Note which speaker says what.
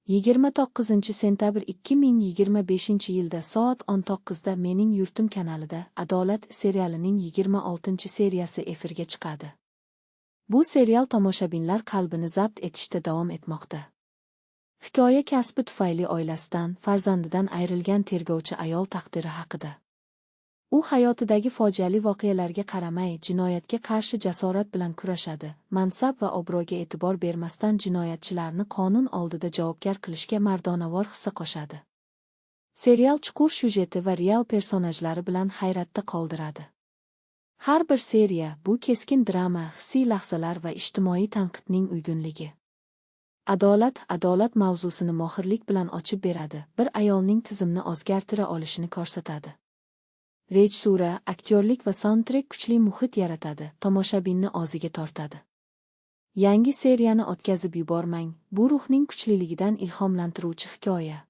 Speaker 1: 29-sentabr 2025-yilda soat 19:00 da Mening yurtim kanalida Adolat serialining 26-seriyasi efirga chiqadi. Bu serial tomoshabinlar qalbini zabt etishda davom etmoqda. Hikoya kasbi tufayli oilasidan, farzandidan ayrilgan tergovchi ayol taqdiri haqida. U hayotidagi fojiali voqealarga qaramay, jinoyatga qarshi jasorat bilan kurashadi, mansab va obro'ga e'tibor bermasdan jinoyatchilarni qonun oldida javobgar qilishga mardonavor hissa qo'shadi. Serial chuqur syujeti va real personajlari bilan hayratda qoldiradi. Har bir seriya bu keskin drama, hissiy lahzalar va ijtimoiy tanqidning uyg'unligi. Adolat adolat mavzusini mohirlik bilan ochib beradi, bir ayolning tizimni o'zgartira olishini ko'rsatadi. Rejissura, aktyorlik va saundtrek kuchli muhit yaratadi, tomoshabinni o'ziga tortadi. Yangi seriyani o'tkazib yubormang, bu ruhning kuchliligidan ilhomlantiruvchi hikoya.